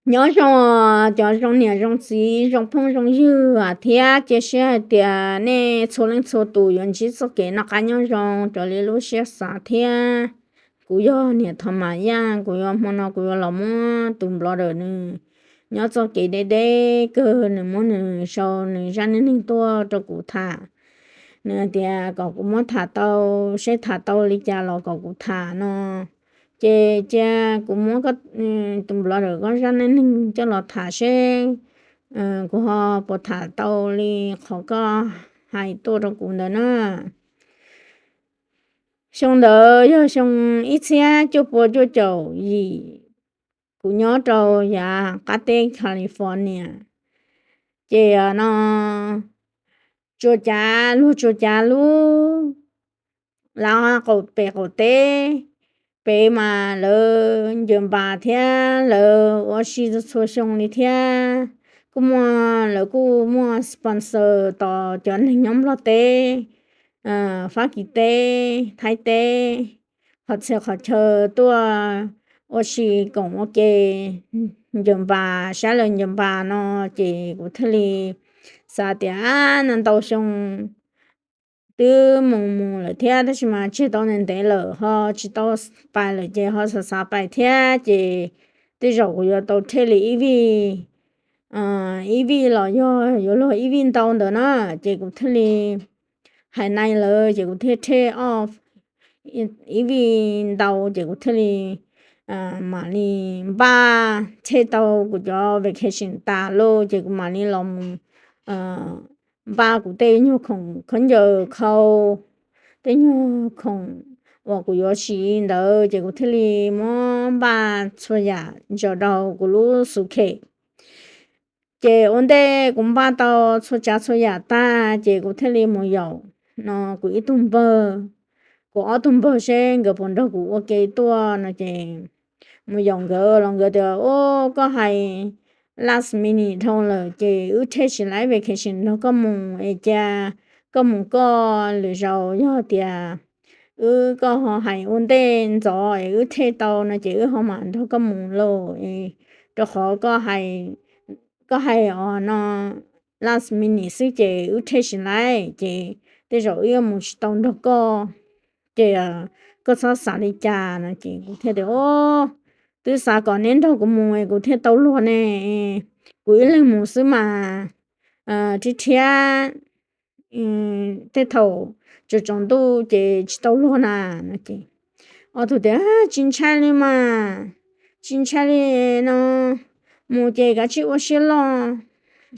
Nyob zoo os cov zoo niam zoo txiv zoo phooj zoo ywg thiab, cia siab hais tias nej txhua leej txhua tus yuav ntsib txoj kev noj qab nyob zoo raws li lub siab xav thiab. Kuv yog niam Thom Mas Yaj, kuv yuav hmo no kuv yuav los muab tus blogger nws nyob txoj kev deb deb kawg, nws muab nws sau nws zaj neej neeg tuaj rau kuv tham. Nws hais tias kom kuv muab tham tau, seb tham tau li cas los kom kuv tham no. Ces cia kuv muab tus blogger koj zaj neej neeg coj los tham seb kuv ho puas tham tau li qhov koj hais tuaj rau kuv ntawd na. Xyoo ntawd yog xyoo ib txhiab cuaj pua cuaj caum yim, kuv nyob rau yav qab teb California. Ces no tsuas cav luag tsuas cav lub lav qaum pem qaum teb, pem mas lawv ncaws npas thiab lawv ua si txhua xyoo li thiab. Kuj muaj, lawv kuj muaj sponsor tos cov neeg nyob Nplog teb, Fab Kis teb, Thaib teb, qhov txhia qhov chaw tuaj ua si koom ua ke, ncaws npas, saib lawv ncaws npas no. Ces kuv thiaj li xav tias no ntau xyoo twb mus mus lawm thiab tab sis mas tseg tau ntev ntev lawm ho tsis tau pais lawm ces ho xav xav pais thiab ces tej zaum kuv yuav tau rhej li ib vij, ib vij los yog yuav luag ib vij ntau ntawd na. Ces kuv thiaj li hais nai lawv ces kuv thiaj rhej off ib vij ntau ces kuv thiaj li mam li npaj rhej tau kuv cov vacation tas lauj ces kuv mam li los mus npaj kuv tej nyuag khoom khaub ncaws khau, tej nyuag khoom uas kuv yuav siv ntawd ces kuv thiaj li muab npaj txhua yam ntsaws rau kuv lub suitcase. Ces ua ntej kuv npaj tau txhua tsav txhua yam tag ces kuv thiaj li mus yaum no kuv ib tug npawg, kuv ob tug npawg seb nkawd puas nrog kuv ua ke tuaj no ces mus yaum nkawd los nkawd tias, Ub, koj hais last minute dhau lawm ces wb rhej tsis laib vacation nrog koj mus es cia koj mus koj, lwm zaus yog tias wb, koj ho hais ua ntej ntxov es wb rhej tau no ces wb ho mam nrog koj mus lauj. Rau qhov koj hais os no last minute xwb ces wb rhej tsis laib ces tej zaum wb yuav mus tsis tau nrog koj, ces koj txhob xav li cas no ces kuv thiaj tias, Ub, twb xav kom neb nrog kuv mus es kuv thiaj tau luag ne, kuv ib leeg mus xwb mas rhiab rhiab tej thaum tsaus tsaus ntuj ces tsis tau luag na no ces ob tug tias, Tsis ntshai li mas, tsis ntshai li no, mus ces kav tsij ua siab loj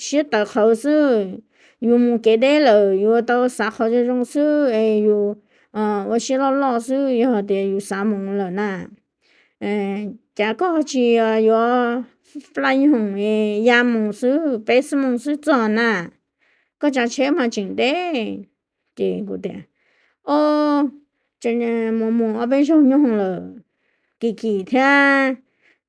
siab tawv qhawv xwb. Yus mus kev deb lawm yuav tau xav qhov zoo zoo xwb es yus ua siab loj loj xwb yog tias yus xav mus lawm na. Cas koj tsis yuav fly nyooj hoom ya mus xwb, peb xuab moos xwb txog na, koj tsav tsheb mas tseem deb. Ces kuv tias, Ob, mus mus ob peb zaug nyooj hoom lawm, kim kim thiab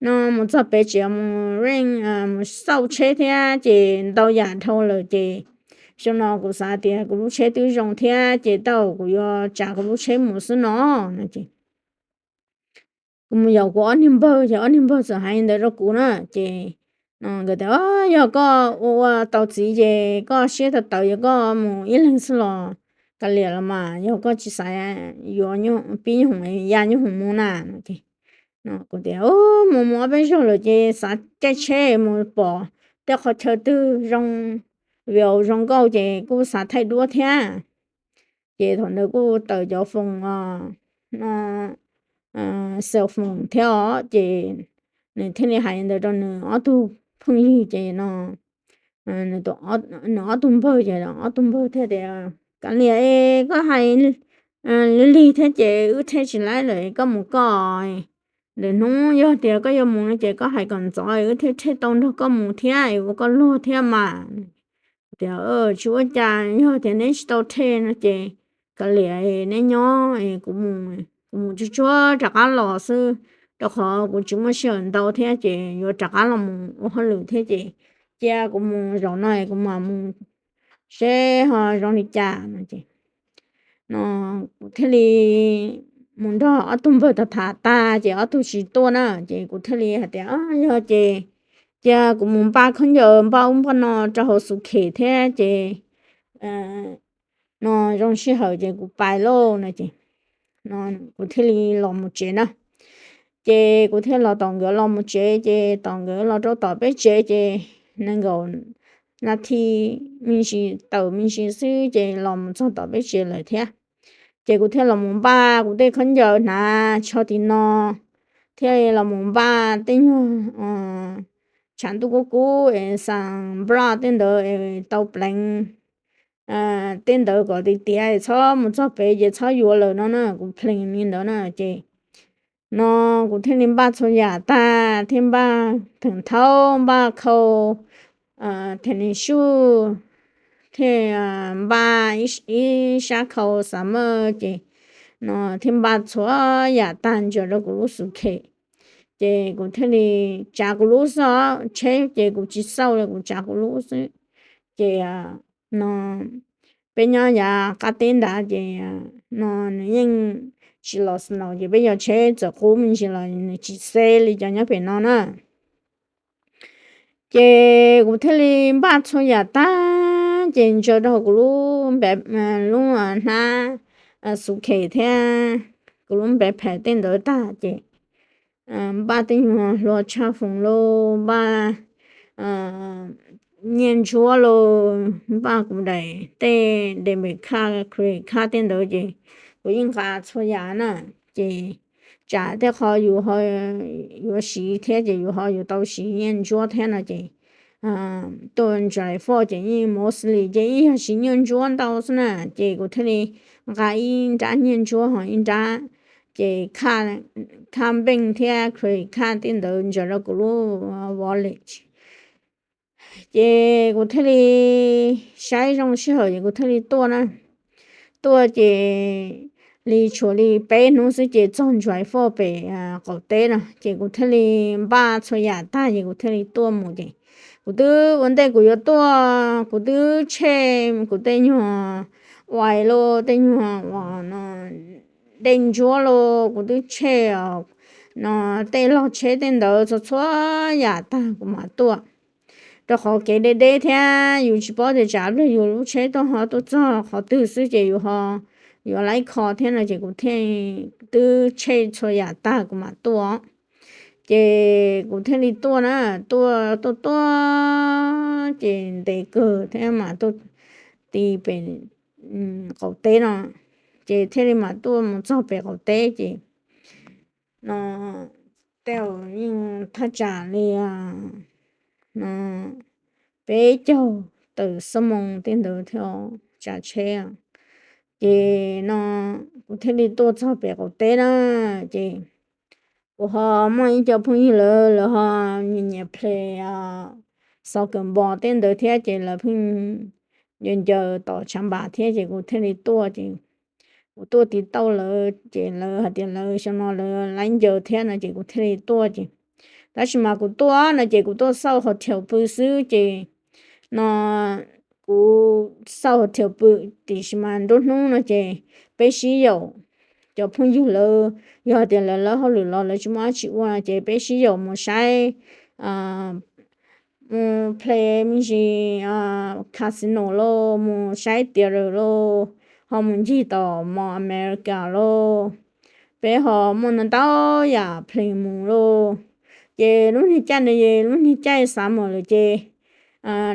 no mus txog pem tseem mus rent, mus xauj tsheb thiab ces ntau yam dhau lawm ces xyoo no kuv xav tias kuv lub tsheb twb zoo thiab ces tej zaum kuv yuav tsav kuv lub tsheb mus xwb no no ces kuv mus yaum kuv ob niag npawg ces ob niag npawg txawm hais ntawd rau kuv na ces no nkawd tias, Yog koj ua ua tau txiv ces koj siab tawv tawv yog koj mus ib leeg xwb los kav liam los mas, yog koj tsis xav yuav pib nyooj hoom ya nyooj hoom mus na no ces kuv tias, Mus mus ob peb zaug lawm ces xav caij tsheb mus pom tej qhov chaw twg zoo, view zoo nkauj ces kuj xav thaij duab thiab. Ces thaum ntawd kuj tawm cov foos no, cell phone thiab os ces nws thiaj li hais ntawd rau nws ob tug phooj ywg ces no nws ob tug npawg ces ob tug npawg thiaj tias, Kav liam es koj hais lig lig thiab ces wb rhej tsis laib lawm, koj mus koj. Lwm hnub yog tias koj yuav mus no ces koj hais kom ntxov wb thiaj rhej tau nrog koj mus thiab es ua koj luag thiab mas. Tias, Tsis ua cas, yog tias neb tsis tau rhej no ces kav liam neb nyob, kuv mus, kuv mus tsuag tsuag rov qab los xwb, rau qhov kuv tsis muaj sij hawm ntau thiab ces yuav rov qab los mus ua hauj lwm thiab ces cia kuv mus zaum no kuv mam mus seb ho zoo li cas no ces no kuv thiaj li mus nrog ob tug npawg tham tham tag ces ob tug tsis tuaj na ces kuv thiaj li hais tias, Yog ces cia kuv mus npaj khaub ncaws npaj ub npaj no rau hauv xu khem thiab ces no zoo sij hawm ces kuv pais lauj no ces no kuv thiaj li los mus tsev na. Ces kuv thiaj los tom nkawd los mus tsev ces tom nkawd los rau tom peb tsev ces nees nkaum nas this me ntsis tawm me ntsis xwb ces los mus txog tom peb tsev lawm thiab. Ces kuv thiaj los mus npaj kuv tej khaub ncaws hnav tsho tim no thiaj li los mus npaj tej nyuag tshav ntuj kub kub es xas nplaj tej ntawd es tau pleev tej ntawd kom tiav tiav txhob mus txog pem ces txhob yuav lawm no na kuv pleev li ntawd na ces no kuv thiaj li npaj txhua yam tag thiab npaj theem thaub npaj khau them nis suj thiab npaj ib sab khau xav maj ces no thiaj npaj txhua yam tag ntsaws rau kuv lub xu khem. Ces kuv thiaj li tsav kuv lub xwb tsheb ces kuv tsis xauj li kuv tsav kuv lub xwb. Ces no peb nyob yav qab teb ntawd ces no nws yeej tsis los snow ces peb cov tsheb txawm qub me ntsis los nws tsis xeb li cov nyob pem no na. Ces kuv thiaj li npaj txhua yam tag ces ntsaws rau hauv kuv lub, lub hnab xu khem thiab kuv lub npe phem tej ntawd tag ces npaj tej nyuag hlua tshaj foos lauj npaj nyiaj ntsuab lauj npaj kuv daim tej debit card credit card tej ntawd ces kuv yeej nqa txhua yam na. Ces tsam tej qho yus yuav siv thiab ces yus ho yuav tau siv nyiaj ntsuab thiab no ces tuaj ntsaws foj ces yeej mostly ces yeej yog siv nyiaj ntsuab ntau xwb na. Ces kuv thiaj li nqa ib nrab nyiaj ntsuab ho ib nrab ces card bank thiab credit card tej ntawd ntsaws rau kuv lub wallet. Ces kuv thiaj li saib zoo sij hawm ces kuv thiaj li tuaj na. Tuaj ces li tshuav li peb hnub xwb ces txog ntsaws foj pem qaum teb no ces kuv thiaj li npaj txhua yam tag ces kuv thiaj li tuaj mus ces kuv twb ua ntej kuv yuav tuaj kuv twb tshem kuv tej nyuag uas lauj tej nyuag uas no dej ntsuab lauj kuv twb tshem no tej log tsheb tej ntawd txhua txhua yam tag kuv mam tuaj. Rau qhov kev deb deb thiab yus tsis paub tias tsam pliag yus lub tsheb tuaj ho tuaj txog qhov twg xwb ces yus ho yuav laib kho thiab no ces kuv thiaj twb tshem txhua yam tag kuv mam tuaj. Ces kuv thiaj li tuaj na, tuaj tuaj tuaj ces ntev kawg thiab mam tuaj ti pem qaum teb no, ces thiaj li mam tuaj mus txog pem qaum teb ces no tej zaum yeej thaj tsam li no peb caug tawm xuab moos tej ntawd thiab tsav tsheb. Ces no kuv thiaj li tuaj txog pem qaum teb na, ces kuv ho muaj ib co phooj ywg lawv, lawv ho nyiam nyiam ples xov kawm npos tej ntawd thiab ces lawv pheej ncaws ncaws tom tshav npas thiab ces kuv thiaj li tuaj ces kuv tuaj tiv tauj lawv ces lawv hais tias lawv xyoo no lawv laib ncaws thiab no ces kuv thiaj li tuaj ces tab sis mas kuv tuaj no ces kuv tuaj xauj hotel pw xwb ces no kuv xauj hotel pw, tiam sis mas nruab hnub no ces peb sib yaum, cov phooj ywg lawv yog tias lawv lawb hauj lwm los lawv tsis muaj dab tsi ua no ces peb sib yaum mus saib mus play me ntsis casino lauj, mus saib tiav rawm lauj, ho mus ncig tom mos America lauj, peb ho muaj ntau ntau yam play mus lauj. Ces lub niag caij no es lub niag caij summer lawm ces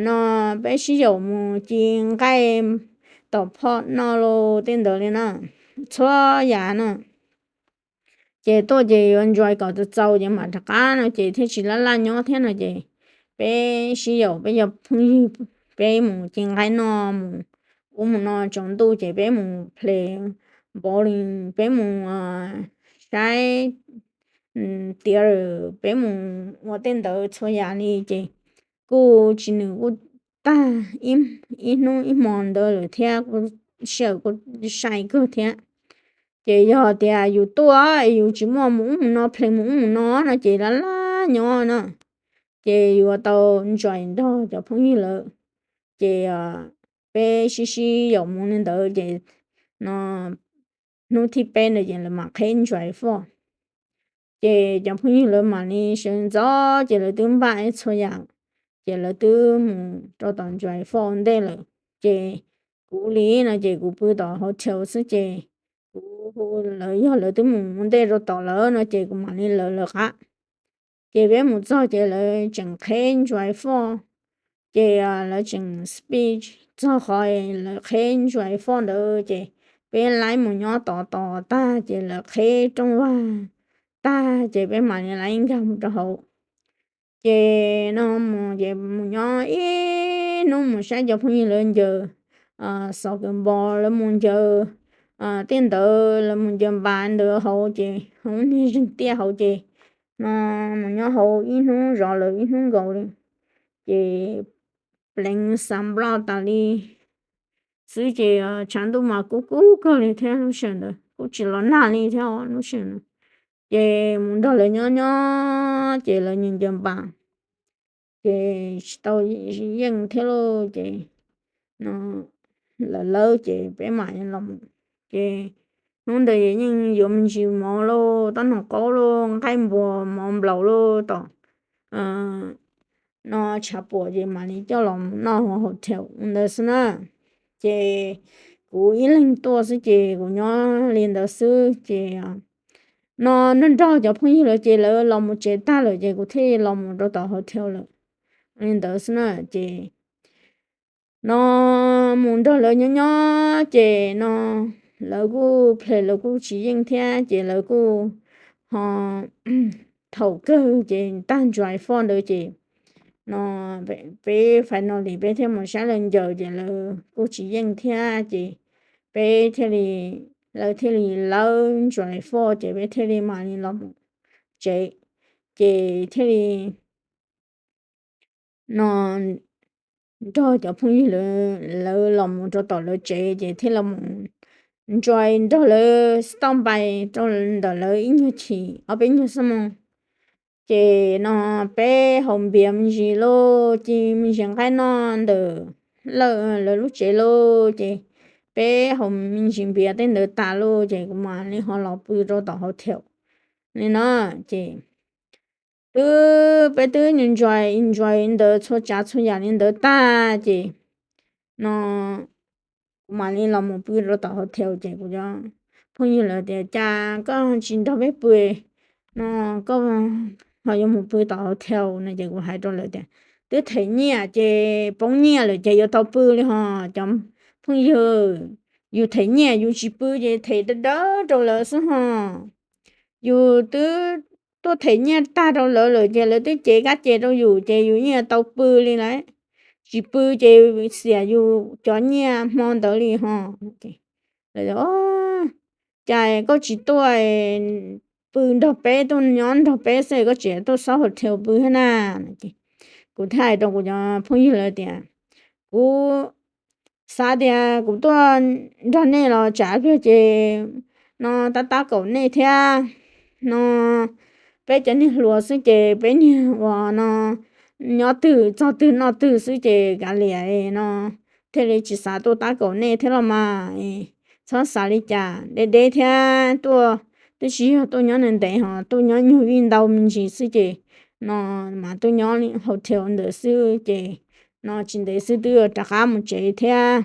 no peb sib yaum mus ci nqaij tom phoj noj lauj tej ntawd li na, txhua yam na. Ces tuaj ces yuav enjoy kom txaus txaus ces mam rov qab no ces thiaj tsis laj laj nyob thiab no ces peb sib yaum peb cov phooj ywg peb mus ci nqaij noj mus ub mus no tsaus ntuj ces peb mus play bowling, peb mus saib tiav rawm, peb mus ua tej ntawd txhua yam li ces kuj tsis nws kuj tag ib hnub ib hmo ntawd lawm thiab kuj sij hawm kuj sai kawg thiab. Ces yog tias yus tuaj es yus tsis muaj mus ub mus no play mus ub mus no no ces laj laj nyob no ces yuav tau enjoy nrog cov phooj ywg lawm. Ces peb sib sib yaum mus li ntawd ces no hnub thib peb ntawd ces lawv mam qheb enjoy foj. Ces cov phooj ywg lawv mam li sawv ntxov ces lawv twb npaj ib txhua yam, ces lawv twb mus rau tom Joy Falls ntej lawm. Ces kuv li no ces kuv pw tom hotel xwb ces kuv hu lawv, yog lawv twb mus ua ntej rau tom lawm no ces kuv mam li lawv lawv qab. Ces peb mus txog ces lawv tseem qheb Joy Falls, ces lawv tseem speech txog qhov lawv qheb Joy Falls ntawd ces peb laib mus nyob tod tos tag ces lawv qheb rooj vag tag ces peb mam li laib nkag mus rau hauv. Ces no mus ces mus nyob ib hnub, mus saib cov phooj ywg lawv ncaws xov kawm npo, lawv mus ncaws tej ntawd, lawv mus ncaws npas ntawd hauv ces hauv niag zeeg tiaj hauv ces no mus nyob hauv ib hnub zov lawv ib hnub nkaus li. Ces pleev xav nploj tas li xwb ces tshav ntuj mas kub kub kawg li thiab lub sij hawm ntawd kuj tsis los nag li thiab lub sij hawm ntawd. Ces mus nrog lawv nyob nyob ces lawv ncaws npas ces tsis tau yeej thiab lauj ces no lawv lawv ces peb mam los mus. Ces hnub ntawd yeej yuav me ntsis mov lauj, tab noog qaub lauj, nqaij npua, mov nplaum lauj tom no tshav puam ces mam li coj los mus noj hauv hotel ntawd xwb na. Ces kuv ib leeg tuaj xwb ces kuv nyob li ntawd xwb ces no nrog nrog cov phooj ywg lawv ces lawv los mus tsev tag lawm ces kuv thiaj los mus rau tom hotel lawm li ntawd xwb na. Ces no mus nrog lawv nyob nyob ces no lawv kuj play, lawv kuj tsis yeej thiab ces lawv kuj ho thaum kawg ces tag Joy Falls ntawd ces no peb finally peb thiaj mus saib lawv ncaws ces lawv kuj tsis yeej thiab ces peb thiaj li, lawv thiaj li lawv Joy Falls ces peb thiaj li mam li los mus tsev. Ces thiaj li no nrog cov phooj ywg lawv los mus rau tom lawv tsev ces thiaj los mus enjoy nrog lawv stop by rau ntawm lawv ib nyuag chim ob peb nyuag xuab moos. Ces no peb haus npias me ntsis lauj, ci me ntsis nqaij noj ntawm lawv lub tsev lauj, ces peb haus me ntsis npias tej ntawd tas lauj ces kuv mam li ho los pw rau tom hotel li no. Ces twb peb twb enjoy enjoy ntawd txhua tsav txhua yam li ntawd tag ces no kuv mam li los mus pw rau tom hotel ces kuv cov phooj ywg lawv tias cas koj tsis nrog peb pw no, koj ho yuav mus pw tom hotel no ces kuv hais rau lawv tias twb them nyiaj ces poob nyiaj lawm ces yuav tau pw li ho cov phooj ywg. Yus them nyiaj yus tsis pw ces them dawb dawb rau lawv xwb ho. Yus twb tuaj them nyiaj tag rau lawv lawm ces lawv twb cev kab ces rau yus ces yus yeej tau pw li lawm. Tsis pw ces xiam yus cov nyiaj hmo ntawd li ho. Cas koj tsis tuaj pw nrog peb, tuaj nyob nrog peb xwb koj tseem tuaj xob hotel pw thiab na? Kuv thiaj hais rau kuv cov phooj ywg lawv tias kuv xav tias kuv tuaj nrog nej los tsam pliag ces no tab tab kaum nej thiab no peb cov niag hluas xwb ces peb niag uas no nyob twg txog twg noj twg xwb ces kav liam no thiaj li tsis xav tuaj tab kaum nej thiab los mas. Txhob xav li cas, deb deb thiab tuaj twb tsis yog tuaj nyob ntev ntev ho tuaj nyob nyuag vij ntau me ntsis xwb ces no mas tuaj nyob hotel ntawd xwb ces no tsis ntev xwb twb yuav rov qab mus tsev thiab.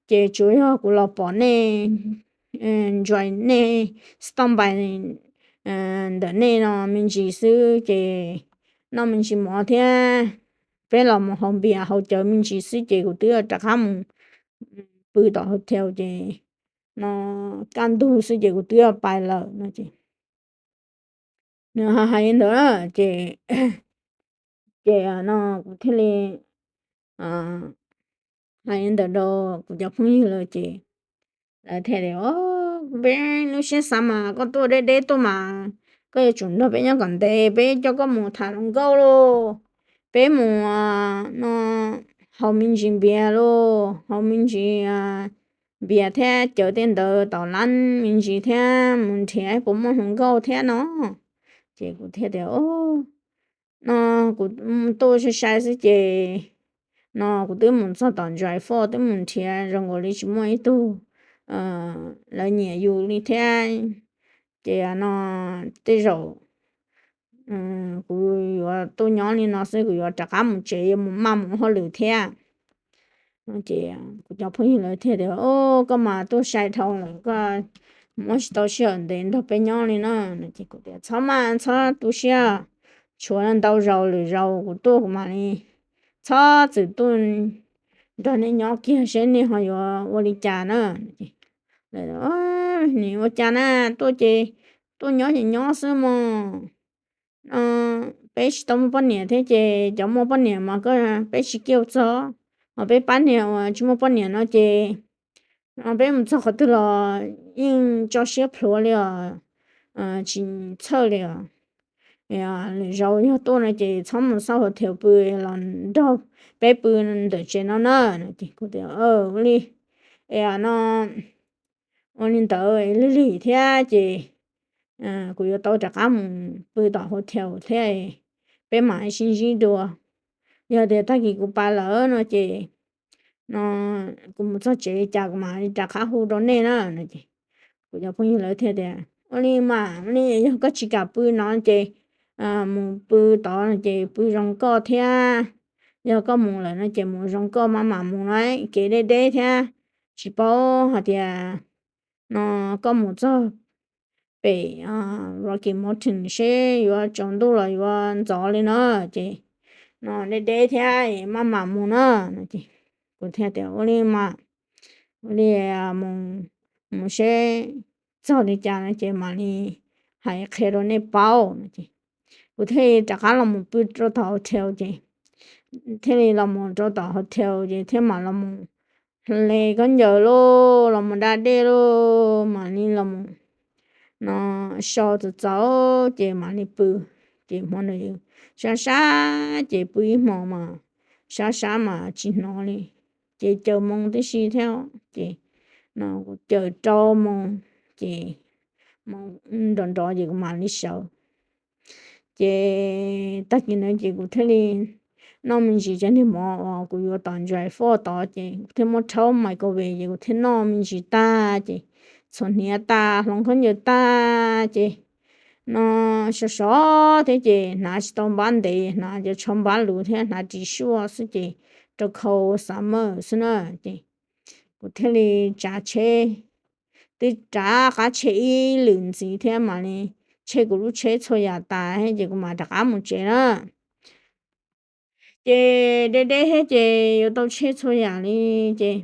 Ces tsuas yog kuv los pom nej, ntsais nej, stop by ntawm nej no me ntsis xwb ces noj me ntsis mov thiab peb los mus haus npias haus cawv me ntsis xwb ces kuv twb rov qab mus pw tom hotel ces no kaj ntug xwb ces kuv twb pais lawm no ces nws hais li ntawd ces, ces no kuv thiaj li hais li ntawd rau kuv cov phooj ywg lawm ces lawv thiaj tias, peb lub siab xav mas koj tuaj deb deb tuaj mas koj yuav tsum nrog peb nyob kom ntev, peb coj koj mus tham hluas nkauj lauj, peb mus no haus me ntsis npias lauj, haus me ntsis npias thiab cawv tej ntawd tom lab me ntsis thiab mus nrhiav puas muaj hluas nkauj thiab no. Ces kuv thiaj tias, no kuv tuaj sai sai xwb ces no kuv twb mus txog tom Joy Falls twb mus nrhiav zoo nkaus li tsis muaj ib tug lawv nyiam yus li thiab. Ces no tej zaum kuv yuav tuaj nyob li no xwb, kuv yuav rov qab mus tsev, yuav mus maj mus hauj lwm thiab. Ces kuv cov phooj ywg lawv thiaj tias, Koj mas tuaj sai dhau lawm, koj muab tsis tau sij hawm ntev nrog peb nyob li na. Ces kuv tias, Txhob maj, txhob tu siab, tshuav ntau zaus lwm zaus kuv tuaj kuv mam li, txhob txwm tuaj nrog nej nyob kiag seb nej ho yuav ua li cas na. Nws ua cas na, tuaj ces tuaj nyob ces nyob xwb mog. Peb tsis tau muaj poj niam thiab ces cov muaj poj niam mas peb tsis kiaj txog, ho peb pab niag uas tsis muaj poj niam no ces peb mus txog qhov twg los yeej tso siab plhuav li os, tsis txhawj li os. Lwm zaus yog tuaj no ces txhob mus xauj hotel pw, los nrog peb pw ntawm tsev no na. Kuv tias, Ua li, es no ua li ntawd lig lig thiab ces kuv yuav tau rov qab mus pw tom hotel thiab, peb mam sib ntsib dua. Yog tias tag kis kuv pab lawm no ces no kuv mus txog tsev li cas kuv mam li rov qab hu rau nej na. Kuv cov phooj ywg lawv thiaj tias, Ua li mas, ua li yog koj tsis kam pw no ces mus pw tod no ces pw zoo koj thiab. Yog koj mus lawm no ces mus zoo koj maj mam mus na, kev deb deb thiab, tsis paub hais tias no koj mus txog pem Rocky Mountain seb yuav tsaus ntuj los yuav ntxov li na, ces no deb deb thiab maj mam mus na. Kuv thiaj tias, Ua li mas, ua li mus, mus seb txog li cas no ces mam li hais qhia rau nej paub no ces kuv thiaj li rov qab los mus pw rau tom hotel ces thiaj li los mus rau tom hotel ces thiaj mam los mus hle khaub ncaws lauj, los mus da dej lauj, mam li los mus no so txaus txaus ces mam li pw. Ces hmo ntawd sab sab ces pw ib hmo mas sab sab mas tsis hnov li, ces caws moo tib si thiab ces no kuv caws rau moo ces moo nrov nrov ces kuv mam li sawv. Ces tag kis ntawd ces kuv thiaj li noj me ntsis cov niag mov uas kuv yuav tom dry force tod ces kuv thiaj muab rhaub microwave ces kuv thiaj noj me ntsis tag ces txhuav hniav tag hloov khaub ncaws tag ces no sov sov thiab ces hnav tsis tau npab ntev, hnav cov tsho npab luv thiab hnav ris suaj xwb ces rau khau summer xwb na ces kuv thiaj li tsav tsheb, twb rov qab tshem ib lwm ntxiv thiab mam li tshem kuv lub tsheb txhua yam tas ces kuv mam rov qab mus tsev na. Ces deb deb thiab ces yuav tau tshem txhua yam li ces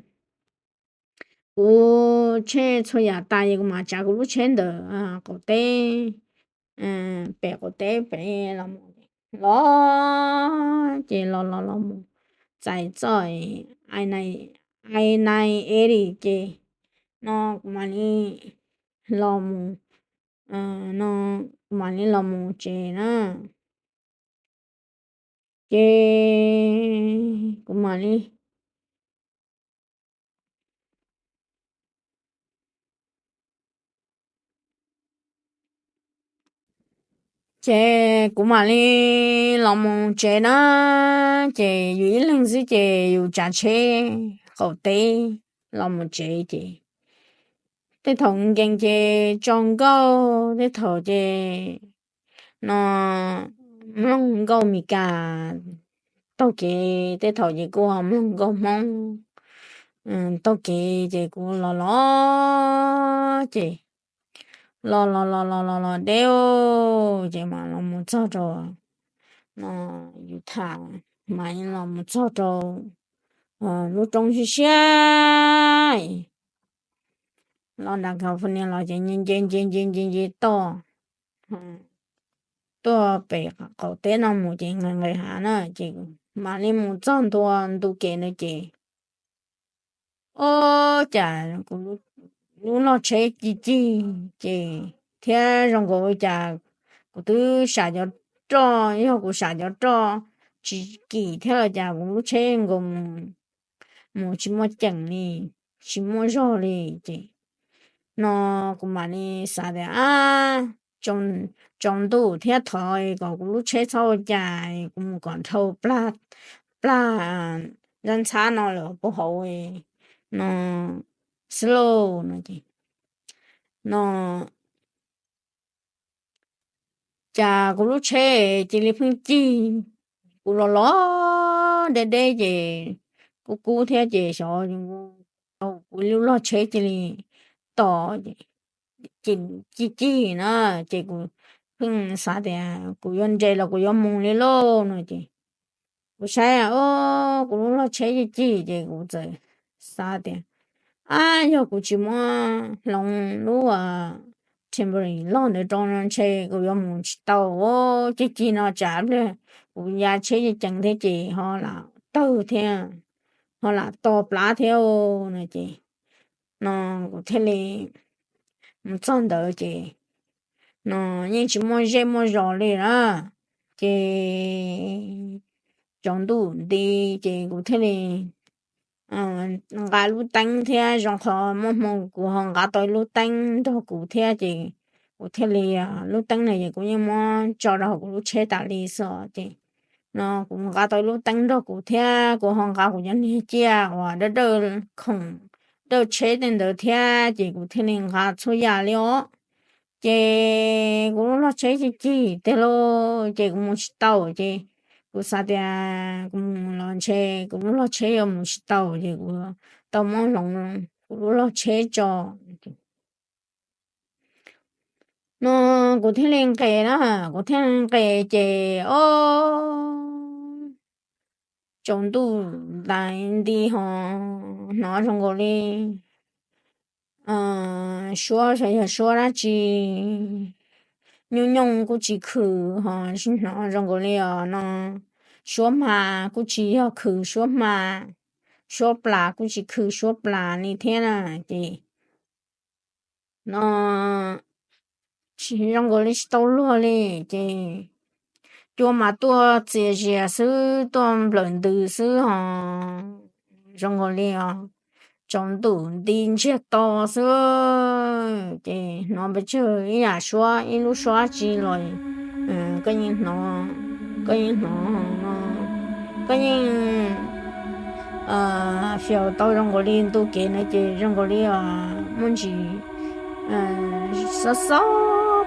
kuv tshem txhua yam tas ces kuv mam tsav kuv lub tsheb ntawm qaum teb, pem qaum teb pem los mus, los ces los los los mus txais txoj I nine eighty ces no kuv mam li los mus, no kuv mam li los mus tsev na. Ces kuv mam li ces kuv mam li los mus tsev na. Ces yus ib leeg xwb ces yus tsav tsheb qaum teb los mus tsev ces tej thaum nkees ces tso nkauj, tej thaum ces no mloog nkauj Meskas taug kev, tej thaum ces kuj ho mloog nkauj Hmoob taug kev ces kuv los los ces los los los los los los deb ces mam los mus txog rau no Utah, mam los mus txog rau lub roob siab siab los nram California los ces nce nce nce nce nce nce toj tuaj pem qaum teb no mus ces nqes nqes hav na ces mam li mus txog ntua ntu kev na ces ua cas kuv lub log tsheb ci cig ces thiab zoo nkaus ua cas kuv twb sam cov roj, yog kuv sam cov roj tsis kim thiab los cas kuv lub tsheb nkaus mus tsis muaj ceem li, tsis muaj zog li ces no kuv mam li xav tias ab, tsaus ntuj thiab thov kom kuv lub tsheb txhob ua cas, kuv mus kom dhau plag, plag zab ntxhab no lawm puag hauv no slow no ces no cas kuv lub tsheb cia li pheej cig, kuv los los deb deb ces kub kub thiab ces xyov kuv lub log tsheb cia li tos, cig cig na, ces kuv pheej xav tias kuv yuav nres los kuv yuav mus li lauj no ces kuv saib o, kuv lub log tsheb cig cig ces kuv txawm xav tias, ab, yog kuv tsis muab hloov lub trampoline log ntawd rau no ntshe kuv yuav mus tsis tau, cig cig no tsam pliag kuv ya tsheb ceev ceev thiab ces ho lam tawg thiab, ho lam to plab thiab no ces no kuv thiaj li mus txog ntawd ces no yeej tsis muaj zej muaj zos li na, ces tsaus ntuj nti ces kuv thiaj li nqa lub teeb thiab, zoo qhov muaj hmoo kuv ho nqa tau ib lub teeb nrog kuv thiab ces kuv thiaj li, lub teeb no ces kuv yeej muab tso rau hauv kuv lub tsheb tas li xwb ces no kuv nqa tau ib lub teeb nrog kuv thiab kuv ho nqa kuv cov niag ciaj uas dawb dawj khoom dawj tsheb tej ntawd thiab ces kuv thiaj li nqa txhua yam li os. Ces kuv lub log tsheb cig cig tiag lauj ces kuv mus tsis tau ces kuv xav tias kuv mus los ntshe kuv lub log tsheb yuav mus tsis tau ces kuv tau muab hloov kuv lub log tsheb tso no kuv thiaj li nqes na, kuv thiaj li nqes ces o, tsaus ntuj ntais nti ho hnov zoo nkaus li suab, xyov yog suab dab tsi, nyooj nyooj kuj tsis khwm ho hnov zoo nkaus li os no suab hma, kuj tsis yog khwm suab hma, suab plas kuj tsis khwm suab plas li thiab na ces no zoo nkaus li tsis tau luag li ces cua mas tuaj txias zias xwb, tuaj nplawm ntws xwb ho zoo nkaus li os tsaus ntuj nti ntsiag to xwb ces hnov pes tsawg ib yam suab, ib lub suab tsi los koj yeej hnov, koj yeej hnov no, koj yeej fiaus tau zoo nkaus li ntu kev no ces zoo nkaus li muaj ntsis xob xob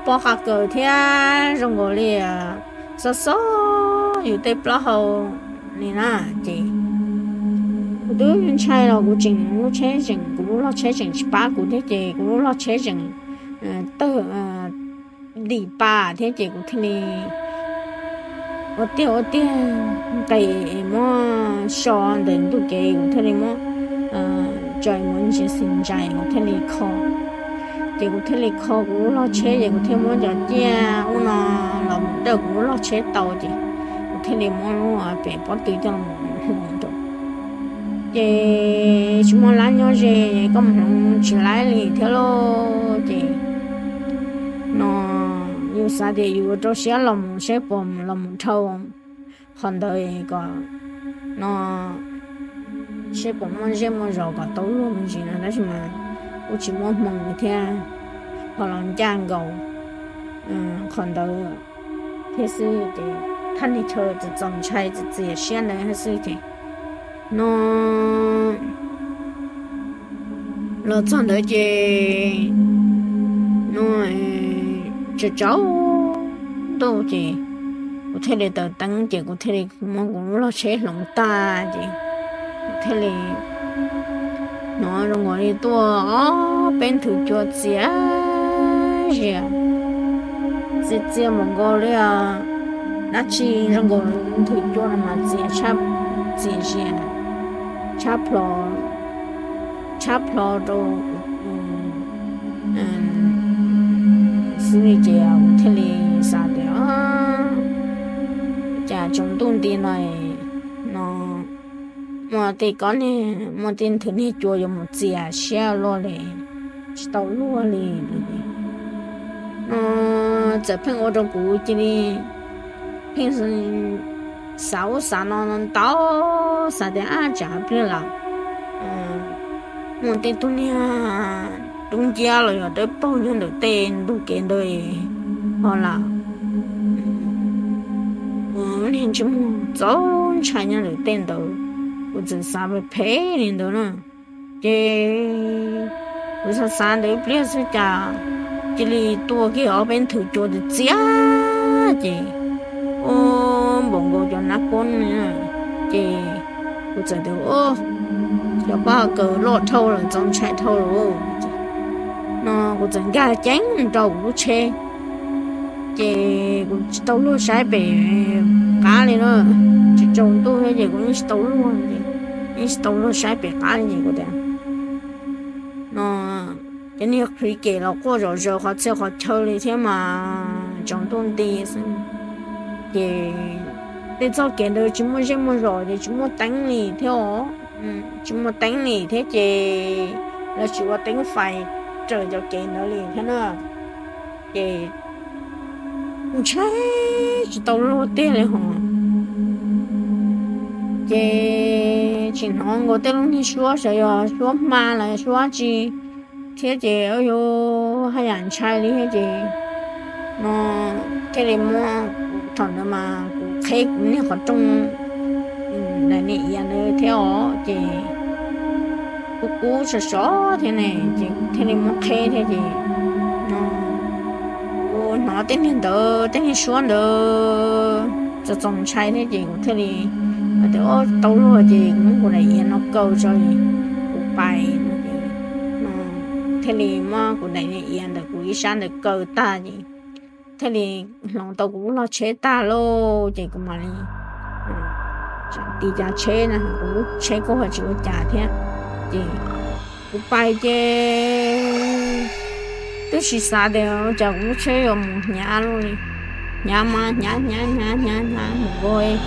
pob qa kaws thiab zoo nkaus li xob xob yus tej plaub hau li na ces kuv twb ntshai los kuv tseem lub tsheb tseem, kuv lub log tsheb tseem tsis pab kuv thiab ces kuv lub log tsheb tseem tawg dim pa thiab ces kuv thiaj li ua tiag ua tiag nqes muab so ntawm ntug kev kuv thiaj li muab tso mus ntsis xis ntsais kuv thiaj li kho ces kuv thiaj li kho kuv lub log tsheb ces kuv thiaj muab cov ciaj ub no los mus dawj kuv lub log tsheb tau ces kuv thiaj li muab lub pem pob tw coj los mus hloov rau ces tsis muaj lab nyob ze, koj mus hloov tsis laib li thiab lauj ces no yus xav tias yus ua rau siab los mus saib puas los mus dhau qhov ntawd kom no saib puas muaj zej muaj zos kom tau luag me ntsis no tab sis mas kuj tsis muaj hmoo li thiab ho los ncaj nkaus qhov ntawd thiab xwb ces thaj niag chaw txaus ntshai txias siab ntawd thiab xwb ces no los txog ntawd ces no tsaus tsaus ntuj ces kuv thiaj li taws teeb ces kuv thiaj li muab kuv lub log tsheb hloov tag ces kuv thiaj li hnov zoo nkaus li tuaj ob peb nthwv cua txias zias, txias txias mus nkaus li dab tsi zoo nkaus nthwv cua no mas txias, txias zias tshab plho, tshab plho rau xwb li ces kuv thiaj li xav tias cas tsaus ntuj nti no no muaj tej kob niag, muaj tej nthwv niag cua yuav mus txias siab luaj li, tsis tau luag li no txawm pheej ua rau kuv cia li pheej xav ub xav no ntau, xav tias ab tsam pliag los muaj tej tug niag dub nciab los yog dawb paug nyob ntawm tej ntug kev ntawd ho lam ua niag ntsej muag txaus ntshai nyob ntawm tej ntawd, kuv txawm xav phem li ntawd na. Ces kuv xav xav ntawd ib pliag xwb cas cia li tuaj kiag ob peb nthwv cua txias ces ua npaum nkaus cov nab kuab no. Ces kuv txawm tias, Cov paj kaws loj dhau lawm, txaus ntshai dhau lawm. No kuv txawm nkag ceev rau kuv lub tsheb, ces kuv tsis tau luag saib pem qab li na. Tsis tsaus ntuj thiab ces kuv yeej tsis tau luag, yeej tsis tau luag saib pem qab li. Ces kuv tias, No, cov niag qhwv kem los quaj zom zaws qhov txhia qhov chaw li thiab mas tsaus ntuj nti xwb. Ces tej txoj kev ntawd tsis muaj zej muaj zos ces tsis muaj teeb li thiab os. Tsis muaj teeb li thiab ces lawv tsis ua teeb fais raws cov kev ntawd li thiab na. Ces ntshai tsis tau luag tiag li hos. Ces tsis hnov nkaus tej lub niag suab, xyov yog suab hma los suab tsi thiab ces yuav haj yam ntshai li thiab ces no thiaj li muab, thaum ntawd mas kuv qheb kuv niag qhov rooj daim niag iav ntawd thiab os ces kuv kub sov sov thiab ne, ces kuv thiaj li muab qheb thiab ces no kuv hnov tej niag ntawd, tej niag suab ntawd txaus txaus ntshai thiab ces kuv thiaj li hais tias, Tau luag ces kuv muab kuv daim iav no kaw tso, kuv pais no ces no thiaj li muab kuv daim niag iav ntawm kuv ib sab ntawd kaw tag ces thiaj li hloov tau kuv lub log tsheb tag lauj ces kuv mam li tis cav tsheb na, kuv lub tsheb kuj ho tsis ua cas thiab. Ces kuv pais ces twb tsis xav tias ua cas kuv lub tsheb yuav mus hnyav luaj li. Hnyav mas hnyav hnyav hnyav hnyav hnyav mus nkaus,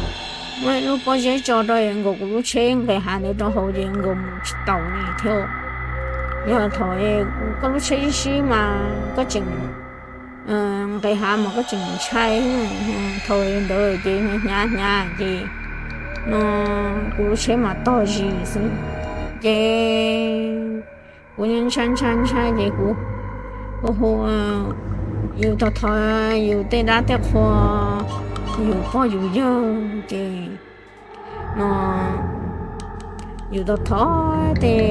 muab lub pob zeb tso rau nkaus kuv lub tsheb nqis hav ntawd rau hauv ces nkaus mus tsis taus li thiab. Yog thaum koj lub tsheb sib sib mas koj tseem nqis hav mas koj tseem ntshai, thaum ntawd ces hnyav hnyav ces no kuv lub tsheb mas tog zis xwb. Ces kuv ntshai ntshai ntshai ces kuv hu hu yus thov thov yus tej dab tej qhua, yus pog yus yawg ces no yus thov thov tej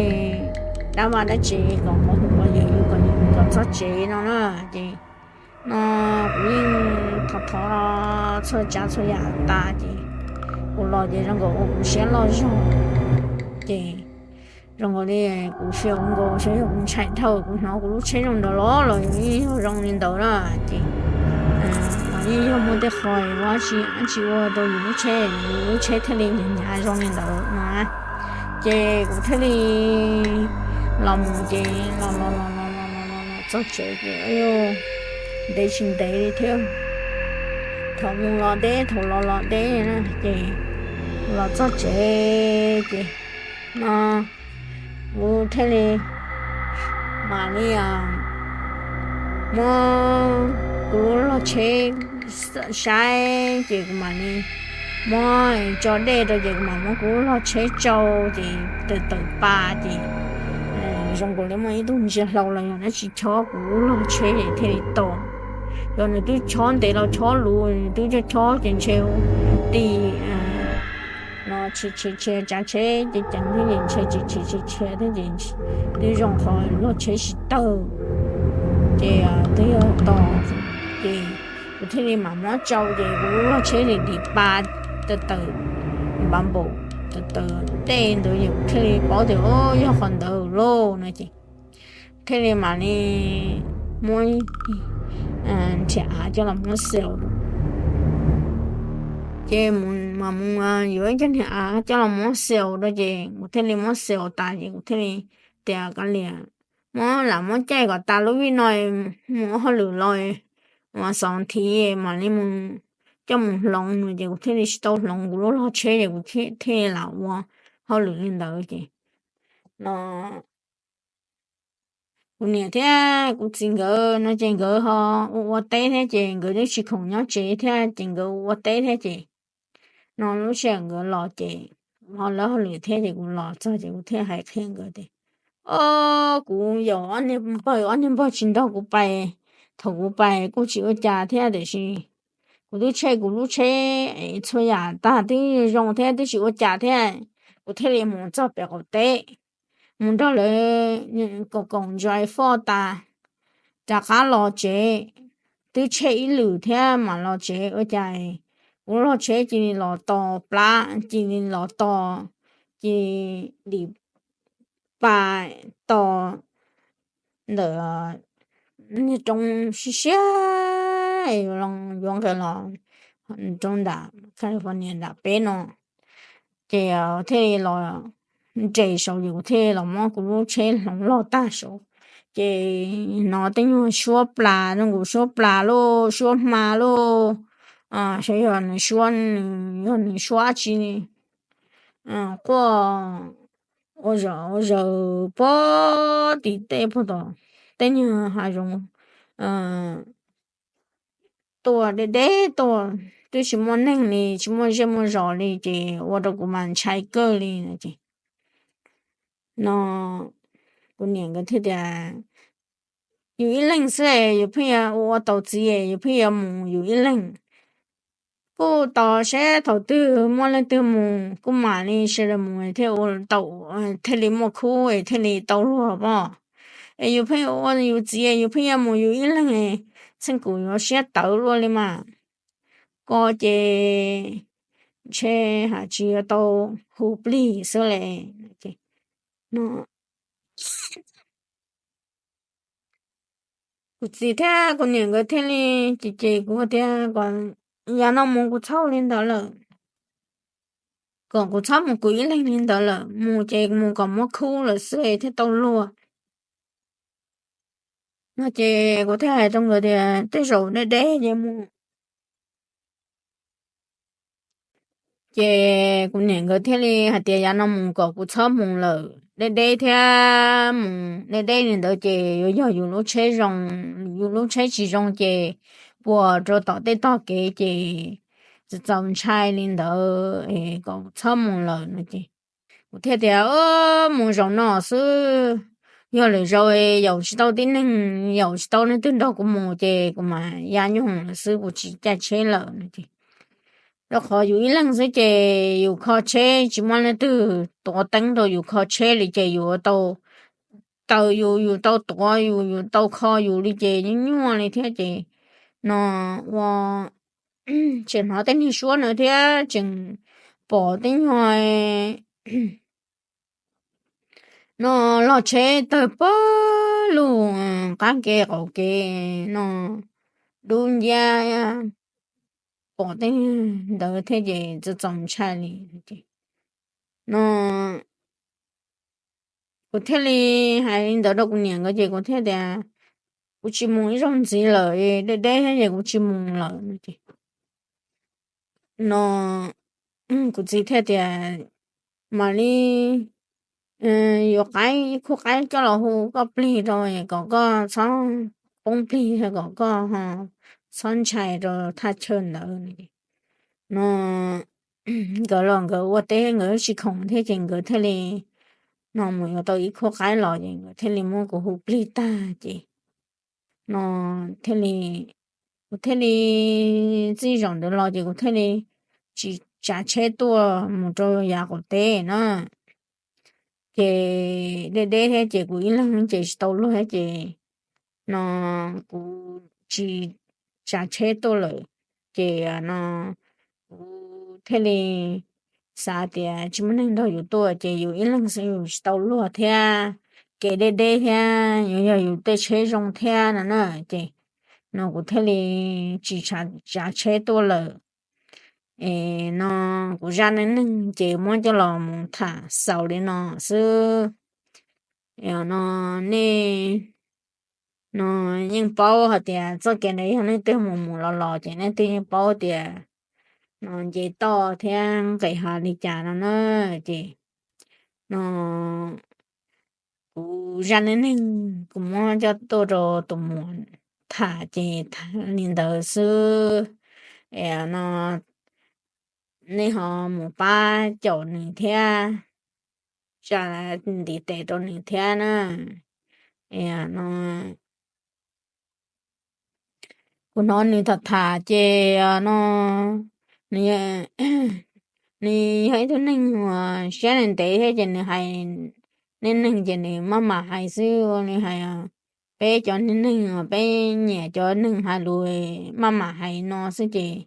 dab vaj dab tsev kom mus hu ua yus, yus kom yus los txog tsev no na. Ces no kuv yeej thov thov txhua tsav txhua yam tas ces kuv los ces zoo nkaus ua kuv siab loj zog. Ces zoo nkaus li kuv xyaum nkaus xyov yog kuv ntshai dhau kuv hnov kuv lub tsheb zoo ntawd los los yeej yog zoo li ntawd na. Ces los yeej yog muaj tej qho ua dab tsi dab tsi ua rau yus lub tsheb, yus lub tsheb thiaj li hnyav hnyav zoo li ntawd no. Ces kuv thiaj li los mus ces los los los los los los los txog tsev ces ntev tsis ntev li thiab, thaum mus los deb thaum los los deb na. Ces los txog tsev ces no kuv thiaj li mam li muab kuv lub log tsheb saib ces kuv mam li muab tso dej rau ces kuv mam muab kuv lub log tsheb tsau ces tawm tawm pa ces zoo nkaus li muaj ib tug ntsia hlau los yog dab tsi chob kuv lub log tsheb es thiaj li to. Yog nws twb chob ntev los chob luv, nws twb chob chob ces ntshe ti no tshia tshia tsav tsheb ces ceev thiab ces ntshe tshia tshia tshia tshia thiab ces twb zoo qhov log tsheb tsis tawg ces twb yog to. Ces kuv thiaj li mam muab tsau ces kuv lub log tsheb li dim pa tawm tawm npav npaum tawm tawm dej ntawd ces kuv thiaj li paub tias yog qhov ntawd lauj no ces thiaj li mam li muab nrhiav av coj los muab xyaum. Ces mam mus yuav ib co niag av coj los muab xyaum rau ces kuv thiaj li muab xyaum tas ces kuv thiaj li tias koj liam, muab lam muab caij kom tas lub vij no mus ua hauj lwm los uas xaus thiv mam li mus coj mus hloov no ces kuv thiaj li tsis tau hloov kuv lub log tsheb ces kuv thiaj li lam ua hauj lwm li ntawd ces no kuv niam thiab kuv txiv nkawd no ces nkawd ho ua ua teb thiab ces nkawd twb tsis khoom nyob tsev thiab ces nkawd ua ua teb thiab ces no lub sij hawm nkawd los ces ho lawv hauj lwm thiab ces kuv los txog ces kuv thiaj hais qhia nkawd tias, o, kuv yaum ob niag npawg, ob niag npawg tsis nrog kuv pais, thaum kuv pais kuj tsis ua cas thiab tiam sis kuv twb tshem kuv lub tsheb es txhua yam tag twb zoo thiab twb tsis ua cas thiab. Kuv thiaj li mus txog pem qaum teb, mus nrog lawv koom koom ntsa foj tas, rov qab los tsev, twb tsheej ib lwm thiab mam los tsev ua cas kuv los tsheb cia li los tos plab, cia li los tos, cia li dim pa tos ntawm niag roob siab siab yuav nqes los rau nram California nram peb no. Ces thiaj li los nres saud ces kuv thiaj los muab kuv lub tsheb hloov loj tag saud. Ces hnov tej nyuag suab plas zoo nkaus suab plas luj suab hma luj, xyov yog nws suab, yog nws suab dab tsi quaj ua zaws ua zaws puag tim tej puag tom tej nyuag hav zoov tuaj deb deb tuaj, twb tsis muaj neeg li, tsis muaj zej muaj zos li, ces ua rau kuv mas ntshai kawg li no. Ces no kuv niam nkawd thiaj tias, yus ib leeg xwb es yus pheej yuav ua tau txiv, yus pheej yuav mus yus ib leeg. Kuj tos seb thaum twg muaj leej twg mus kuj mam li sawv daws mus thiaj ua tau, thiaj li muaj khub thiaj li tau luag pom. Es yus pheej ua yus txiv, yus pheej yuav mus yus ib leeg, txheej kuv yuav siab tawv luaj li mas. Koj ces ntshe has tsis yuav tau hu plig xwb le no. Kuv txiv thiab kuv niam nkawd thiaj li, ces ces kuv tias kom yav no mus kuv txhob li ntawd lawm, kom kuv txhob mus kuv ib leeg li ntawd lawm, mus ces mus kom muab khub lawm xwb thiaj tau luag no. Ces kuv thiaj hais rau nkawd tias tej zaum deb deb ces mus. Ces kuv niam nkawd thiaj li hais tias yav no mus kom kuv txhob mus lawm, deb deb thiab mus deb deb li ntawd ces yuav yog yus lub tsheb zoo, yus lub tsheb tsis zoo ces puas rau tom tej tog kev ces txaus txaus ntshai li ntawd, kom txhob mus lawm no. Ces kuv thiaj tias, mus zaum no xwb, yog lwm zaus yaum tsis tau tib neeg, yaum tsis tau leej twg nrog kuv mus ces kuv mam ya nyuj lawm xwb, kuv tsis caij tsheb lawm no. Ces rau qhov yus ib leeg xwb ces yus kho tsheb tsis muaj leej twg tuav teeb rau yus kho tsheb li ces yus tau taws yus, yus tau tuav yus, yus tau kho yus li ces nyuaj nyuaj li thiab ces no ua tseem hnov tej niag suab no thiab tseem pom tej nyuag no log tsheb tawg pag lug qab kev qaum kev no dub nciab pom tej ntawd thiab ces txaus txaus ntshai li no. Kuv thiaj li hais li ntawd rau kuv niam nkawd ces kuv thiaj tias, kuv tsis mus ib zaug ntxiv lawm, deb deb thiab ces kuv tsis mus lawm no. Ces no kuv txiv thiaj tias, mam li yuav qaib ib khub qaib coj los hu koj plig rau kom koj txhob poob plig, kom koj txhob ntshai rau thaj chaw ntawd no. Nkawd los nkawd ua teb nkawd tsis khoom thiab ces nkawd thiaj li no mus yuav tau ib khub qaib los ces nkawd thiaj li muab kuv hu plig tag ces no thiaj li, kuv thiaj li txij zaum ntawd los ces kuv thiaj li tsis tsav tsheb tuaj mus rau yav qaum teb na. Ces deb deb thiab ces kuv ib leeg ces tsis tau luag thiab ces no kuv tsis tsav tsheb tuaj lawm. Ces no kuv thiaj li xav tias tsis muaj neeg nrog yus tuaj ces yus ib leeg xwb yus tsis tau luag thiab, kev deb deb thiab yuav yog yus tej tsheb zoo thiab no na. Ces no kuv thiaj li tsis tsav tsheb tuaj lawm. Es no kuv zaj neej neeg ces muab coj los mus tham xaus li no xwb. No nej no yeej paub hais tias txoj kev ntawd yog leej twg mus mus los los ces leej twg yeej paub tias no nce toj thiab nqes hav li cas no na. Ces no kuv zaj neej neeg kuv muab coj tuaj rau tus muam tham ces tham li ntawd xwb. Es no nej ho mus pab caum nws thiab, tsa ntiv tes rau nws thiab na. Es no kuv hnov nws tham tham ces no nws yog ib tug neeg uas siab ntev thiab ces nws hais, nej neeg ces nws maj mam hais xwb, nws hais peb cov neeg uas peb nyiam cov neeg hais lus maj mam hais no xwb ces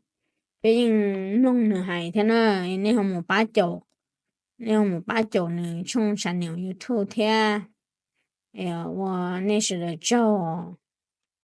peb yeej mloog nws hais thiab na. Nej ho mus pab caum, nej ho mus pab caum nws tshooj tshav niam YouTube thiab. Ua nej sawv daws tsaug.